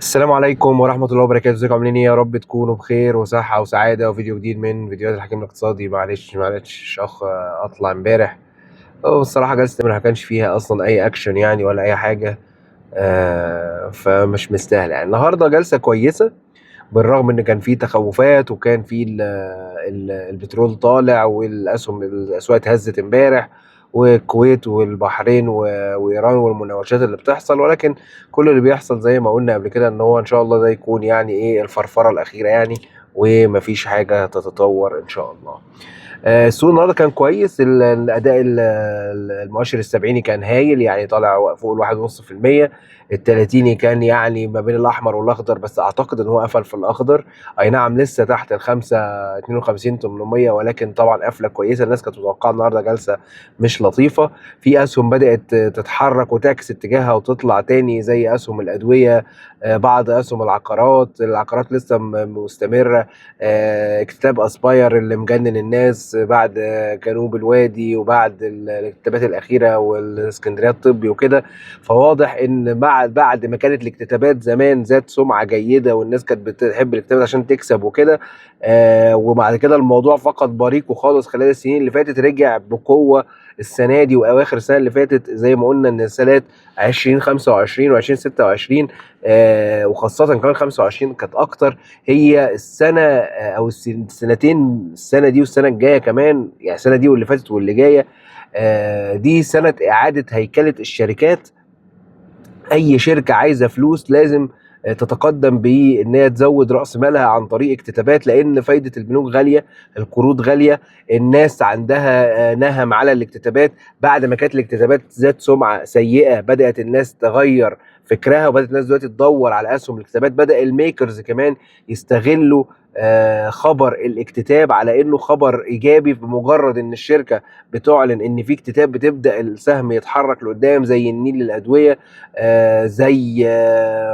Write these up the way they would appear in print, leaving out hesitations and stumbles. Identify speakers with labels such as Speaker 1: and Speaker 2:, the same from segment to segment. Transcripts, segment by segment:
Speaker 1: السلام عليكم ورحمة الله وبركاته. ازيكم عاملين ايه؟ يا رب تكونوا بخير وصحة وسعادة. وفيديو جديد من فيديوهات الحكيم الاقتصادي. معلش اخ اطلع امبارح، والصراحة جلسة ما كانش فيها اصلا اي اكشن يعني ولا اي حاجة، فمش مستاهلة يعني. النهاردة جلسة كويسة بالرغم ان كان في تخوفات وكان في البترول طالع والاسهم الاسواق اتهزت امبارح، والكويت والبحرين وايران والمناوشات اللي بتحصل، ولكن كل اللي بيحصل زي ما قلنا قبل كده ان هو ان شاء الله ده يكون يعني ايه الفرفره الاخيرة يعني، ومفيش حاجة تتطور ان شاء الله. السوق النهارده كان كويس، الاداء المؤشر السبعيني كان هايل يعني، طالع فوق الواحد ونص في المية. التلاتيني كان يعني ما بين الاحمر والاخضر، بس اعتقد ان هو قفل في الاخضر، اي نعم لسه تحت الخمسة اتنين وخمسين تمنمية، ولكن طبعا قفله كويسة. الناس كانت متوقعه النهارده جلسه مش لطيفة، في اسهم بدات تتحرك وتعكس اتجاهها وتطلع تاني زي اسهم الادوية، بعض اسهم العقارات، العقارات لسه مستمرة، اكتتاب اسباير اللي مجنن الناس بعد جنوب الوادي وبعد الاكتتابات الاخيرة والاسكندريه الطبي وكده. فواضح ان بعد ما كانت الاكتتابات زمان ذات سمعه جيدة والناس كانت بتحب الاكتتابات عشان تكسب وكده، وبعد كده الموضوع فقد بريقه خالص خلال السنين اللي فاتت، رجع بقوة السنة دي واواخر السنة اللي فاتت. زي ما قلنا ان سنوات عشرين خمسة وعشرين وعشرين ستة وعشرين، وخاصة كمان 25 كانت أكتر، هي السنة، أو السنتين، السنة دي والسنة الجاية كمان، يعني السنة دي واللي فاتت واللي جاية، دي سنة إعادة هيكلة الشركات. أي شركة عايزة فلوس لازم تتقدم بإن هي تزود رأس مالها عن طريق اكتتابات، لأن فايدة البنوك غالية، القروض غالية، الناس عندها نهم على الاكتتابات. بعد ما كانت الاكتتابات ذات سمعة سيئة بدأت الناس تغير فكرها، وبدأت الناس دلوقتي تدور على أسهم الاكتتابات. بدأ ال makers كمان يستغلوا خبر الاكتتاب على إنه خبر إيجابي، بمجرد إن الشركة بتعلن إن في اكتتاب بتبدأ السهم يتحرك لقدام، زي النيل للأدوية، زي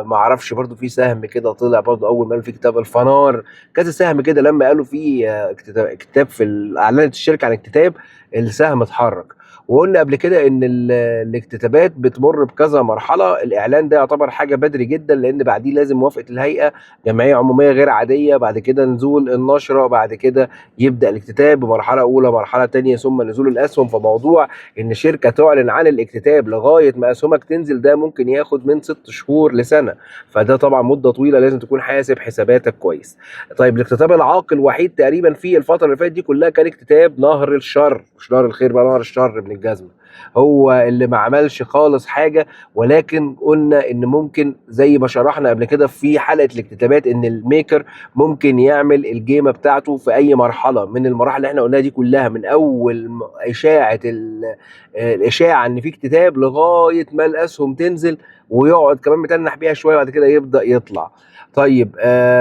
Speaker 1: ما اعرفش برضو في سهم كده طلع برضو اول ما قالوا في كتاب الفنار، كذا سهم كده لما قالوا في اكتتاب في اعلنت الشركة عن اكتتاب السهم اتحرك. وقلنا قبل كده ان الاكتتابات بتمر بكذا مرحلة، الاعلان ده يعتبر حاجة بدري جدا لان بعديه لازم موافقة الهيئة، جمعية عموميه غير عادية، بعد كده نزول النشرة، بعد كده يبدا الاكتتاب بمرحلة اولى مرحلة ثانية ثم نزول الاسهم. فموضوع ان شركة تعلن عن الاكتتاب لغاية ما اسهمك تنزل ده ممكن ياخد من 6 شهور لسنه، فده طبعا مده طويلة لازم تكون حاسب حساباتك كويس. طيب الاكتتاب العاقل الوحيد تقريبا في الفترة اللي فاتت دي كلها كان اكتتاب نهر الشر، مش نهر الخير بقى، نهر الشر ابن الجزمة، هو اللي ما عملش خالص حاجة. ولكن قلنا ان ممكن زي ما شرحنا قبل كده في حلقة الاكتتابات ان ال maker ممكن يعمل الجيمه بتاعته في اي مرحلة من المراحل اللي احنا قلناها دي كلها، من اول الاشاعة ان في اكتتاب لغاية ما الاسهم تنزل، ويقعد كمان متنح بيها شوية بعد كده يبدا يطلع. طيب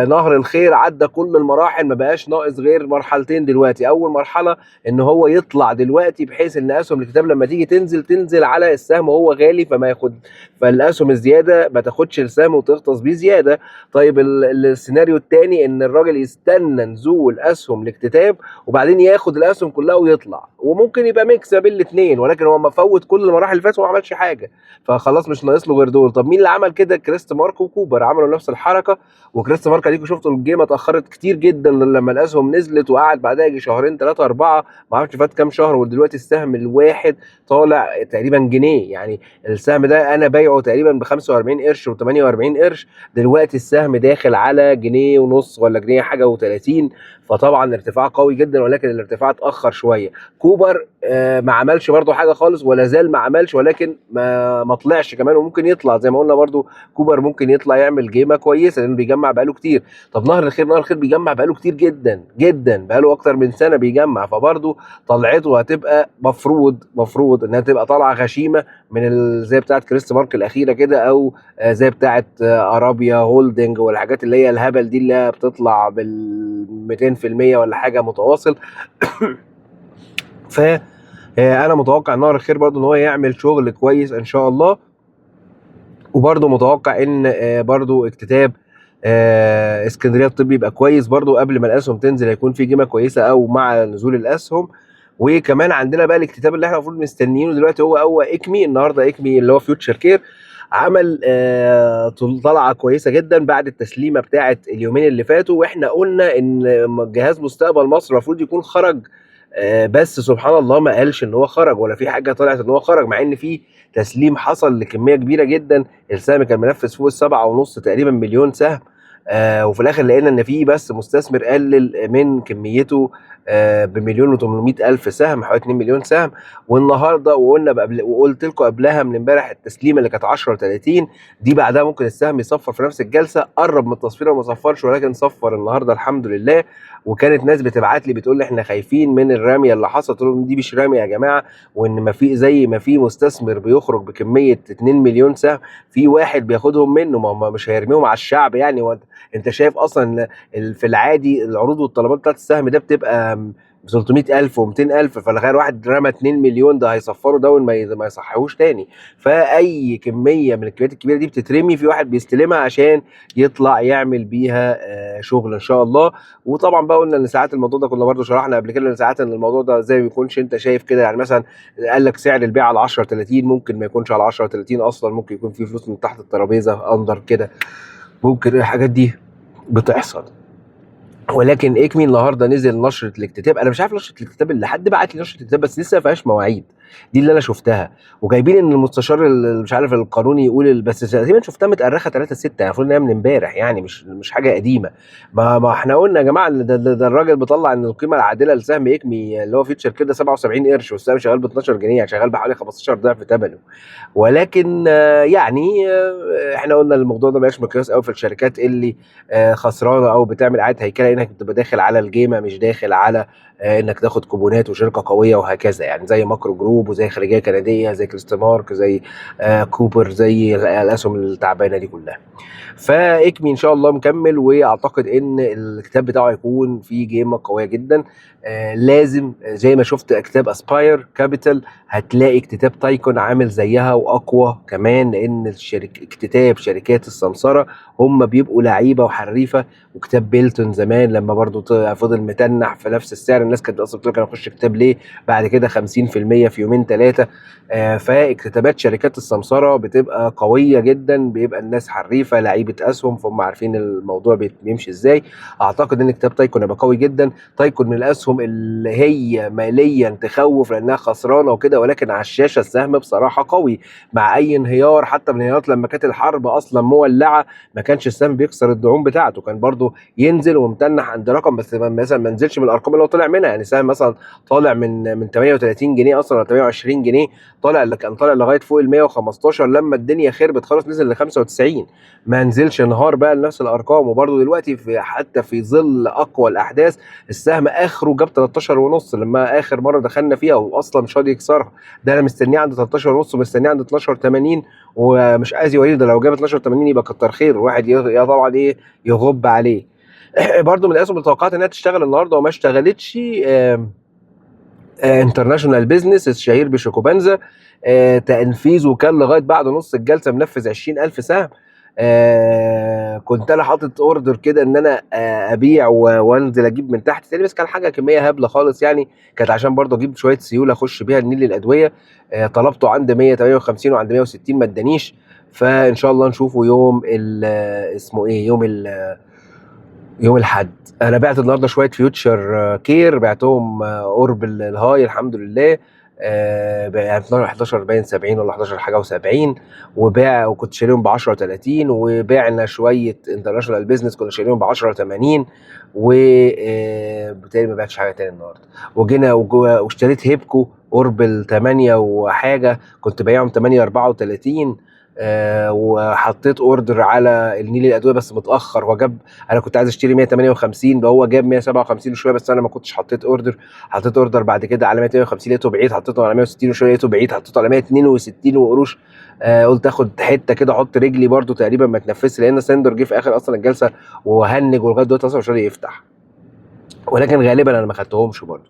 Speaker 1: نهر الخير عدى كل المراحل، ما بقاش ناقص غير مرحلتين دلوقتي. اول مرحلة ان هو يطلع دلوقتي بحيث ان اسهم الاكتتاب لما تيجي تنزل تنزل على السهم وهو غالي، فما ياخد، فالاسهم الزيادة ما تاخدش السهم وتغطس بيه زيادة. طيب السيناريو الثاني ان الراجل يستنى نزول اسهم الاكتتاب وبعدين ياخد الاسهم كلها ويطلع، وممكن يبقى mix ما بين الاثنين، ولكن هو ما فوت كل المراحل اللي فاتت وما عملش حاجة، فخلاص مش ناقص له غير دول. طب مين اللي عمل كده؟ كريست مارك وكوبر عملوا نفس الحركة. وكريست مارك اديكوا شفتوا الجيمه اتاخرت كتير جدا لما الاسهم نزلت، وقعد بعدها يجي شهرين 3 4، ما اعرفش فات كام شهر، ودلوقتي السهم الواحد طالع تقريبا جنيه. يعني السهم ده انا بايعه تقريبا ب 45 قرش و 48 قرش، دلوقتي السهم داخل على جنيه ونص ولا جنيه حاجة و30، فطبعا ارتفاع قوي جدا، ولكن الارتفاع اتاخر شوية. كوبر ما عملش برضو حاجة خالص ولا زال ما عملش، ولكن ما طلعش كمان، وممكن يطلع زي ما قلنا برضو كوبر ممكن يطلع يعمل جيمه كويسة لانه بيجمع بقاله كتير. طب نهر الخير، نهر الخير بيجمع بقاله كتير جدا جدا، بقاله اكتر من سنة بيجمع، فبرضو طلعته هتبقى مفروض انها تبقى طالعه غشيمه من زي بتاعه كريست مارك الاخيرة كده، او زي بتاعه ارابيا هولدنج والحاجات اللي هي الهبل دي اللي بتطلع بال ميتين في المية ولا حاجة متواصل. انا متوقع نهر الخير برضو ان هو يعمل شغل كويس ان شاء الله، وبرضو متوقع ان برضو اكتتاب اسكندرية الطبي يبقى كويس برضو قبل ما الاسهم تنزل، هيكون في جيمه كويسة او مع نزول الاسهم. وكمان عندنا بقى الاكتتاب اللي احنا المفروض مستنيينه دلوقتي هو اكمي. النهارده اكمي اللي هو فيوتشر كير عمل طلعه كويسة جدا بعد التسليمة بتاعه اليومين اللي فاتوا. واحنا قلنا ان جهاز مستقبل مصر المفروض يكون خرج، بس سبحان الله ما قالش ان هو خرج ولا في حاجة طلعت ان هو خرج، مع ان في تسليم حصل لكميه كبيرة جدا. السهم كان منفذ فوق 7.5 تقريبا مليون سهم، وفي الاخر لقينا ان في بس مستثمر قلل من كميته ب1,800,000 سهم، حوالي 2 مليون سهم. والنهارده وقلنا وقلت لكم قبلها من امبارح التسليمة اللي كانت 10:30 دي، بعدها ممكن السهم يصفر في نفس الجلسة، قرب من التصفير وما صفرش، ولكن صفر النهارده الحمد لله. وكانت ناس بتبعت لي بتقول لي احنا خايفين من الرمية اللي حصلت، قلت لهم دي مش رمية يا جماعة، وان ما في زي ما في مستثمر بيخرج بكمية 2 مليون سهم، في واحد بياخدهم منه، ما هم مش هيرميهم على الشعب يعني. انت شايف اصلا في العادي العروض والطلبات بتاعت السهم ده بتبقى 300,000 و200,000، فالغير واحد رمى 2 مليون ده هيصفروا ده وما يصحوش تاني. فاي كمية من الكميات الكبيرة دي بتترمي، في واحد بيستلمها عشان يطلع يعمل بيها شغل ان شاء الله. وطبعا بقى قلنا ان ساعات الموضوع ده كنا برضو شرحنا قبل كده ان ساعات ان الموضوع ده زي ما يكونش انت شايف كده، يعني مثلا قال لك سعر البيع على 10:30، ممكن ما يكونش على 10:30 اصلا، ممكن يكون في فلوس من تحت الترابيزة اندر كده، ممكن الحاجات دي بتحصل. ولكن اكمي النهارده نزل نشره الاكتتاب، انا مش عارف نشره الاكتتاب اللي حد بعت لي نشره الاكتتاب بس لسه ما فيهاش مواعيد، دي اللي انا شفتها. وجايبين ان المستشار مش عارف القانوني يقول، بس تقريبا شفتها متأرخه 3/6، يعني المفروض ان هي من امبارح، يعني مش حاجة قديمة. ما احنا قلنا يا جماعة ان ده الراجل بيطلع ان القيمة العادلة لسهم اكمي اللي هو فيوتشر كده 77 قرش، والسهم شغال ب 12 جنيه، يعني شغال بحوالي 15 ضعف ثمنه. ولكن احنا قلنا الموضوع ده مبقاش مقياس قوي في الشركات اللي خسرانة او بتعمل اعاده هيكله، انك بتبقى داخل على الجيمه، مش داخل على انك تاخد كوبونات وشركه قوية وهكذا، يعني زي ماكرو جروب وزي خارجية كنديه، زي كريستمارك، زي كوبر، زي الاسهم التعبانة دي كلها. فاكمي ان شاء الله مكمل، واعتقد ان الكتاب بتاعه هيكون فيه جيمه قوية جدا. لازم زي ما شفت كتاب اسباير كابيتال هتلاقي اكتتاب تايكون عامل زيها واقوى كمان، لان اكتتاب شركات السمسره هم بيبقوا لعيبة وحريفه. وكتاب بيلتون زمان لما برضو فضل متنح في نفس السعر، الناس كانت اصلا بتقول انا اخش كتاب ليه، بعد كده 50% في يومين 3. فاكتتابات شركات السمسره بتبقى قوية جدا، بيبقى الناس حريفه لعيبة اسهم، فهم عارفين الموضوع بيمشي ازاي. اعتقد ان كتاب تايكون هيبقى قوي جدا. تايكون من الاسهم اللي هي ماليا تخوف لانها خسرانة وكده، ولكن على الشاشة السهم بصراحة قوي مع اي انهيار، حتى من الانهيارات لما كانت الحرب اصلا مولعه ما كانش السهم بيكسر الدعوم بتاعته، كان برضو ينزل ومتنح عند رقم، بس مثلا ما نزلش من الارقام اللي هو طلع منها. يعني سهم مثلا طالع من 38 جنيه اصلا ولا 28 جنيه، طالع اللي كان طالع لغاية فوق ال 115، لما الدنيا خربت خالص نزل ل 95، ما نزلش انهار بقى لنفس الارقام. وبرضو دلوقتي حتى في ظل اقوى الاحداث السهم اخره جاب 13.5 لما اخر مرة دخلنا فيها، واصلا مش راضي يكسرها. ده انا مستنيه عند 13.5 ومستنيه عند 12.80 ومش عايز يوريني. ده لو جاب 12.80 يبقى كتر خير، الواحد يا طبعا ايه يغب عليه. برضو من الاسهم اللي توقعت انها تشتغل النهارده وما اشتغلتش، انترناشونال بيزنس الشهير بشيكوبانزا، تنفيذه كان لغاية بعد نص الجلسة منفذ 20,000 سهم. كنت انا حاطط order كده ان انا ابيع وانزل اجيب من تحت تاني، بس كان حاجة كمية هبلة خالص، يعني كانت عشان برضه اجيب شوية سيولة اخش بيها النيل للادوية. طلبته عند 158 وعند 160 ما ادانيش، فان شاء الله نشوفه يوم اسمه ايه، يوم الاحد. انا بعت النهارده شوية فيوتشر كير، بعتهم قرب ال high الحمد لله، يعني 11 باين 70 ولا 11 حاجة و70، وباع وكنت شاريهم ب 10.30، وبعنا شوية انترناشونال بيزنس كنا شاريهم ب 10.80، و بالتالي ما بعتش حاجة تاني النهارده. وجينا واشتريت هيبكو قرب ال 8 وحاجه، كنت بايعهم 8.34، وحطيت order على النيل الادوية بس متاخر، وجاب انا كنت عايز اشتري 158، هو جاب 157 وشوية، بس انا ما كنتش حطيت order. حطيت order بعد كده على 158 لقيته بعيد، حطيته على 160 وشوية لقيته بعيد، حطيته على 162 وقروش. قلت اخد حتة كده احط رجلي برده تقريبا ما تنفذش، لان سندر جه في اخر اصلا الجلسة وهنج، ولغاية دلوقتي اصلا مش راضي يفتح، ولكن غالبا انا ما خدتهمش برده.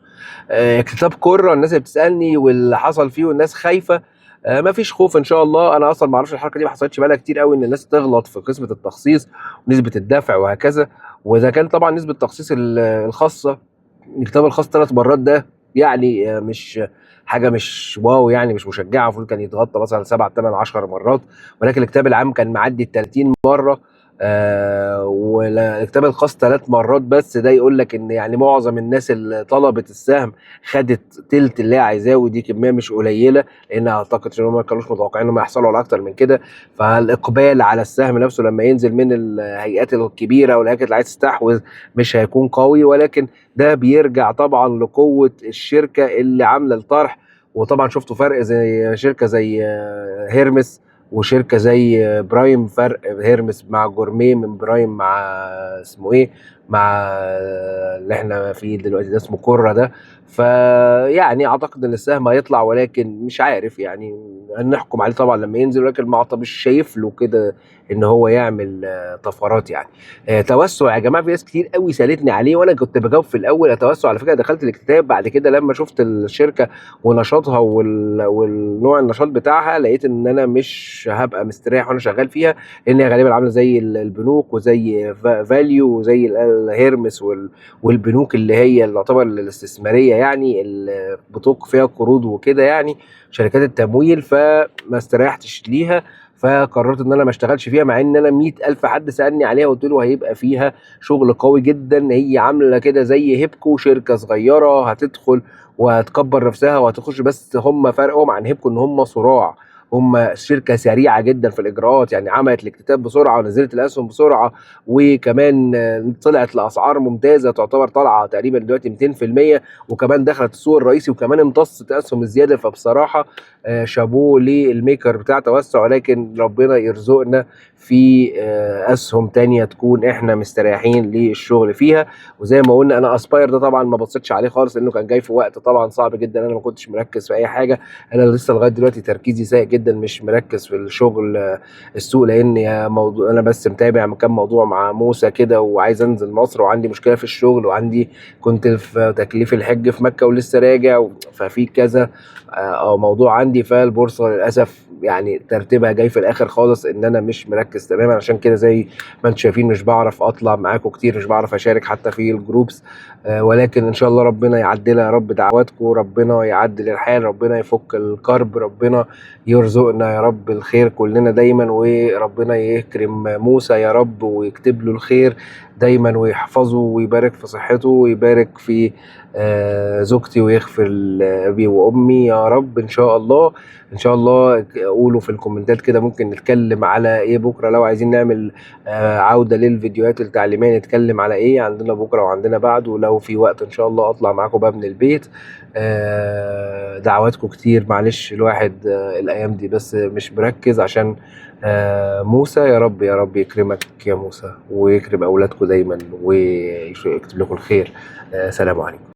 Speaker 1: اكتتاب كره الناس اللي بتسالني واللي حصل فيه والناس خايفة، ما فيش خوف ان شاء الله. انا اصلا ما اعرفش الحركة دي ما حصلتش بقالها كتير قوي، ان الناس تغلط في قسمه التخصيص ونسبه الدفع وهكذا. واذا كان طبعا نسبه التخصيص الخاصة، الكتاب الخاص 3 مرات، ده يعني مش حاجة مش wow يعني، مش مشجعه، المفروض كان يتغطى مثلا 7 8 10 مرات، ولكن الاكتتاب العام كان معدي ال 30 مرة، والاكتتاب الخاص 3 مرات بس. ده يقول لك ان يعني معظم الناس اللي طلبت السهم خدت تلت اللي هي عايزاه، ودي كمية مش قليله، لان اعتقد ان هم ما كانوش متوقعين انهم يحصلوا على اكتر من كده. فالاقبال على السهم نفسه لما ينزل من الهيئات الكبيرة والهيئات اللي عايز تستحوذ مش هيكون قوي، ولكن ده بيرجع طبعا لقوه الشركة اللي عامله الطرح. وطبعا شفتوا فرق زي شركة زي هيرمس وشركه زي برايم، فرق هيرمس مع جورميه من برايم مع اسمه ايه، مع اللي احنا فيه دلوقتي ده اسمه كورة ده. فيعني اعتقد ان السهم هيطلع، ولكن مش عارف يعني هنحكم عليه طبعا لما ينزل، ولكن ما مش شايف له كده ان هو يعمل طفرات يعني. توسع يا جماعة، في ناس كتير قوي سالتني عليه وانا كنت بجاوب في الاول توسع. على فكرة دخلت الاكتتاب بعد كده لما شفت الشركة ونشاطها والنوع النشاط بتاعها، لقيت ان انا مش هبقى مستريح وانا شغال فيها، لان هي غالبا عامله زي البنوك وزي فاليو وزي الهيرمس والبنوك اللي هي اللي تعتبر الاستثمارية يعني، اللي بتوق فيها قروض وكده يعني، شركات التمويل. فما استريحتش ليها، فقررت ان انا ما اشتغلش فيها، مع ان انا 100,000 حد سالني عليها وقلت له هيبقى فيها شغل قوي جدا. هي عامله كده زي هيبكو، شركة صغيرة هتدخل وهتكبر نفسها وهتخش، بس هم فرقهم عن هيبكو ان هم صراع، هم شركة سريعة جدا في الاجراءات، يعني عملت الاكتتاب بسرعة ونزلت الاسهم بسرعة، وكمان طلعت لاسعار ممتازة، تعتبر طالعه تقريبا دلوقتي 200%، وكمان دخلت السوق الرئيسي، وكمان امتصت اسهم الزيادة. فبصراحة شابوه للميكر بتاع توسع، ولكن ربنا يرزقنا في اسهم تانية تكون احنا مستريحين للشغل فيها. وزي ما قلنا انا اسباير ده طبعا ما بصيتش عليه خالص، لانه كان جاي في وقت طبعا صعب جدا، انا ما كنتش مركز في اي حاجة، انا لسه لغاية دلوقتي تركيزي سيء جدا، مش مركز في الشغل السوق، لان يا موضوع انا بس متابع كام موضوع مع موسى كده، وعايز انزل مصر، وعندي مشكلة في الشغل، وعندي كنت في تكليف الحج في مكة ولسه راجع، ففي كذا موضوع عندي. فالبورصه للاسف يعني ترتيبها جاي في الاخر خالص، ان انا مش مركز تماما. عشان كده زي ما انتم شايفين مش بعرف اطلع معاكم كتير، مش بعرف اشارك حتى في ال groups، ولكن ان شاء الله ربنا يعدلها يا رب، دعواتكم ربنا يعدل الحال، ربنا يفك الكرب، ربنا يرزقنا يا رب الخير كلنا دايما، وربنا يكرم موسى يا رب ويكتب له الخير دايما ويحفظه ويبارك في صحته ويبارك في زوجتي ويغفر لأبي وأمي يا رب إن شاء الله. إن شاء الله قولوا في الكومنتات كده ممكن نتكلم على إيه بكرة، لو عايزين نعمل عودة للفيديوهات التعليمية نتكلم على إيه عندنا بكرة وعندنا بعد، ولو في وقت إن شاء الله أطلع معاكم بقى من البيت. دعواتكم كتير، معلش الواحد الأيام دي بس مش مركز عشان موسى. يا رب يا رب يكرمك يا موسى ويكرم أولادكم دايما ويكتب لكم الخير. سلام عليكم.